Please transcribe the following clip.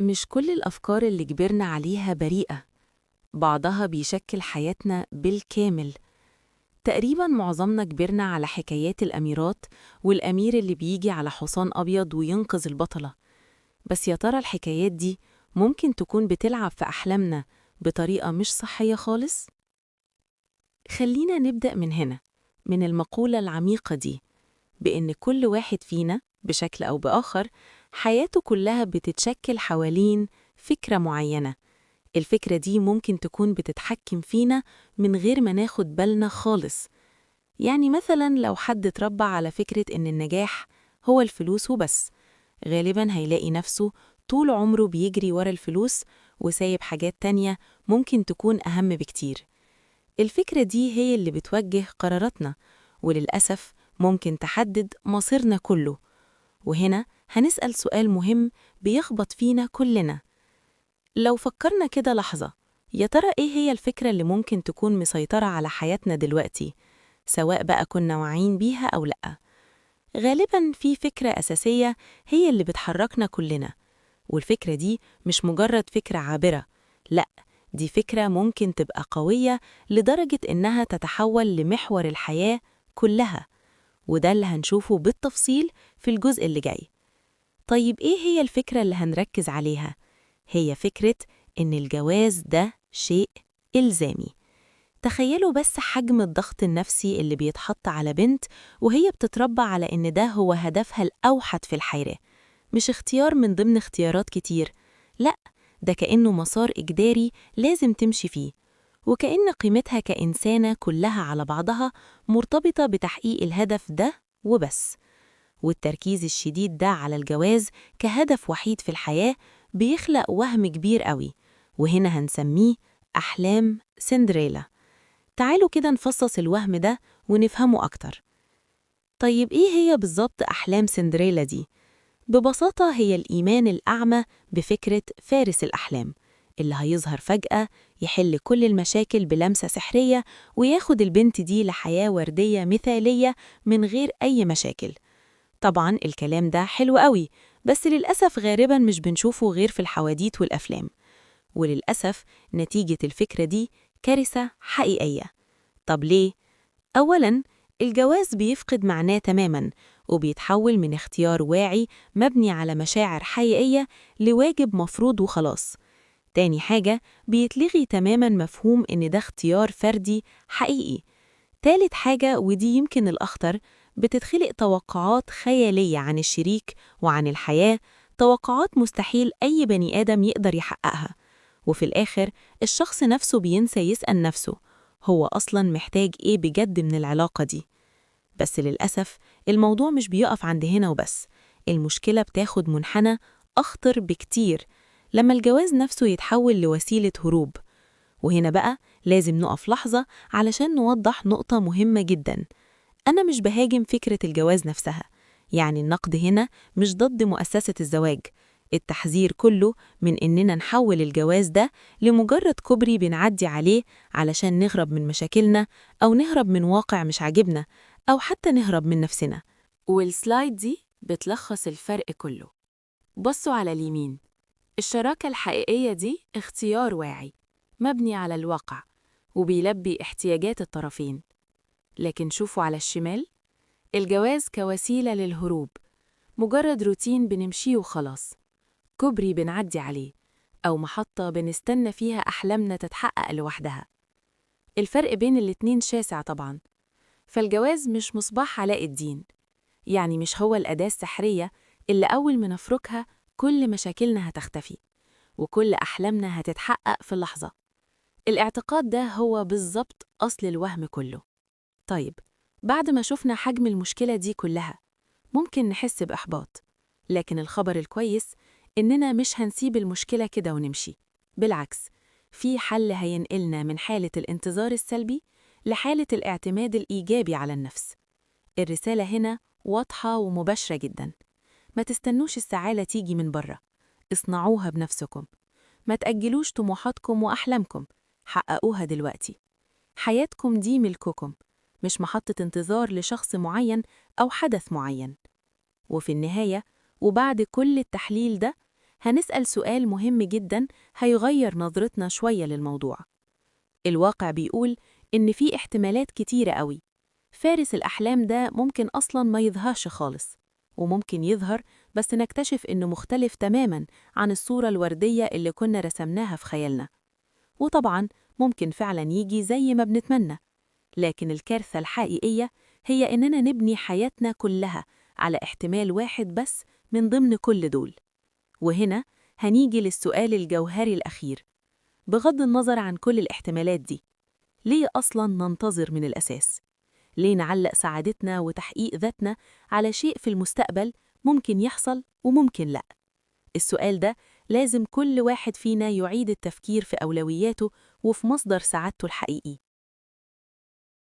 مش كل الأفكار اللي كبرنا عليها بريئة، بعضها بيشكل حياتنا بالكامل. تقريباً معظمنا كبرنا على حكايات الأميرات والأمير اللي بيجي على حصان أبيض وينقذ البطلة. بس يا ترى الحكايات دي ممكن تكون بتلعب في أحلامنا بطريقة مش صحية خالص؟ خلينا نبدأ من هنا، من المقولة العميقة دي، بإن كل واحد فينا بشكل أو بآخر حياته كلها بتتشكل حوالين فكرة معينة. الفكرة دي ممكن تكون بتتحكم فينا من غير ما ناخد بالنا خالص. يعني مثلاً لو حد اتربى على فكرة إن النجاح هو الفلوس وبس، غالباً هيلاقي نفسه طول عمره بيجري ورا الفلوس وسايب حاجات تانية ممكن تكون أهم بكتير. الفكرة دي هي اللي بتوجه قراراتنا، وللأسف ممكن تحدد مصيرنا كله. وهنا هنسأل سؤال مهم بيخبط فينا كلنا. لو فكرنا كده لحظة، يا ترى إيه هي الفكرة اللي ممكن تكون مسيطرة على حياتنا دلوقتي، سواء بقى كنا واعيين بيها أو لأ؟ غالباً في فكرة أساسية هي اللي بتحركنا كلنا، والفكرة دي مش مجرد فكرة عابرة، لأ، دي فكرة ممكن تبقى قوية لدرجة إنها تتحول لمحور الحياة كلها، وده اللي هنشوفه بالتفصيل في الجزء اللي جاي. طيب إيه هي الفكرة اللي هنركز عليها؟ هي فكرة إن الجواز ده شيء إلزامي. تخيلوا بس حجم الضغط النفسي اللي بيتحط على بنت وهي بتتربى على إن ده هو هدفها الأوحد في الحياة، مش اختيار من ضمن اختيارات كتير، لأ، ده كأنه مسار إجباري لازم تمشي فيه، وكأن قيمتها كإنسانة كلها على بعضها مرتبطة بتحقيق الهدف ده وبس. والتركيز الشديد ده على الجواز كهدف وحيد في الحياة بيخلق وهم كبير قوي، وهنا هنسميه أحلام سندريلا. تعالوا كده نفصص الوهم ده ونفهمه أكتر. طيب إيه هي بالظبط أحلام سندريلا دي؟ ببساطة هي الإيمان الأعمى بفكرة فارس الأحلام اللي هيظهر فجأة يحل كل المشاكل بلمسة سحرية وياخد البنت دي لحياة وردية مثالية من غير أي مشاكل. طبعاً الكلام ده حلو قوي، بس للأسف غالباً مش بنشوفه غير في الحواديت والأفلام، وللأسف نتيجة الفكرة دي كارثة حقيقية. طب ليه؟ أولاً، الجواز بيفقد معناه تماماً، وبيتحول من اختيار واعي مبني على مشاعر حقيقية لواجب مفروض وخلاص. تاني حاجة، بيتلغي تماماً مفهوم إن ده اختيار فردي حقيقي. تالت حاجة، ودي يمكن الأخطر، بتتخلق توقعات خيالية عن الشريك وعن الحياة، توقعات مستحيل أي بني آدم يقدر يحققها. وفي الآخر الشخص نفسه بينسى يسأل نفسه هو أصلاً محتاج إيه بجد من العلاقة دي. بس للأسف الموضوع مش بيقف عند هنا وبس، المشكلة بتاخد منحنى أخطر بكتير لما الجواز نفسه يتحول لوسيلة هروب. وهنا بقى لازم نقف لحظة علشان نوضح نقطة مهمة جداً. أنا مش بهاجم فكرة الجواز نفسها، يعني النقد هنا مش ضد مؤسسة الزواج، التحذير كله من إننا نحول الجواز ده لمجرد كوبري بنعدي عليه علشان نهرب من مشاكلنا أو نهرب من واقع مش عاجبنا أو حتى نهرب من نفسنا. وال slide دي بتلخص الفرق كله. بصوا على اليمين، الشراكة الحقيقية دي اختيار واعي مبني على الواقع وبيلبي احتياجات الطرفين. لكن شوفوا على الشمال، الجواز كوسيلة للهروب، مجرد روتين بنمشيه وخلاص، كوبري بنعدي عليه أو محطة بنستنى فيها أحلامنا تتحقق لوحدها. الفرق بين الاتنين شاسع طبعاً. فالجواز مش مصباح علاء الدين، يعني مش هو الأداة السحرية اللي أول ما نفركها كل مشاكلنا هتختفي وكل أحلامنا هتتحقق في اللحظة. الاعتقاد ده هو بالظبط أصل الوهم كله. طيب بعد ما شفنا حجم المشكلة دي كلها ممكن نحس بإحباط، لكن الخبر الكويس إننا مش هنسيب المشكلة كده ونمشي. بالعكس، في حل هينقلنا من حالة الانتظار السلبي لحالة الاعتماد الإيجابي على النفس. الرسالة هنا واضحة ومباشرة جدا. ما تستنوش السعادة تيجي من بره، اصنعوها بنفسكم. ما تأجلوش طموحاتكم وأحلامكم، حققوها دلوقتي. حياتكم دي ملككم، مش محطة انتظار لشخص معين أو حدث معين. وفي النهاية وبعد كل التحليل ده هنسأل سؤال مهم جداً هيغير نظرتنا شوية للموضوع. الواقع بيقول إن في احتمالات كتيرة قوي. فارس الأحلام ده ممكن أصلاً ما يظهرش خالص، وممكن يظهر بس نكتشف إنه مختلف تماماً عن الصورة الوردية اللي كنا رسمناها في خيالنا. وطبعاً ممكن فعلاً يجي زي ما بنتمنى، لكن الكارثة الحقيقية هي إننا نبني حياتنا كلها على احتمال واحد بس من ضمن كل دول. وهنا هنيجي للسؤال الجوهري الأخير، بغض النظر عن كل الاحتمالات دي، ليه أصلاً ننتظر من الأساس؟ ليه نعلق سعادتنا وتحقيق ذاتنا على شيء في المستقبل ممكن يحصل وممكن لأ؟ السؤال ده لازم كل واحد فينا يعيد التفكير في أولوياته وفي مصدر سعادته الحقيقي.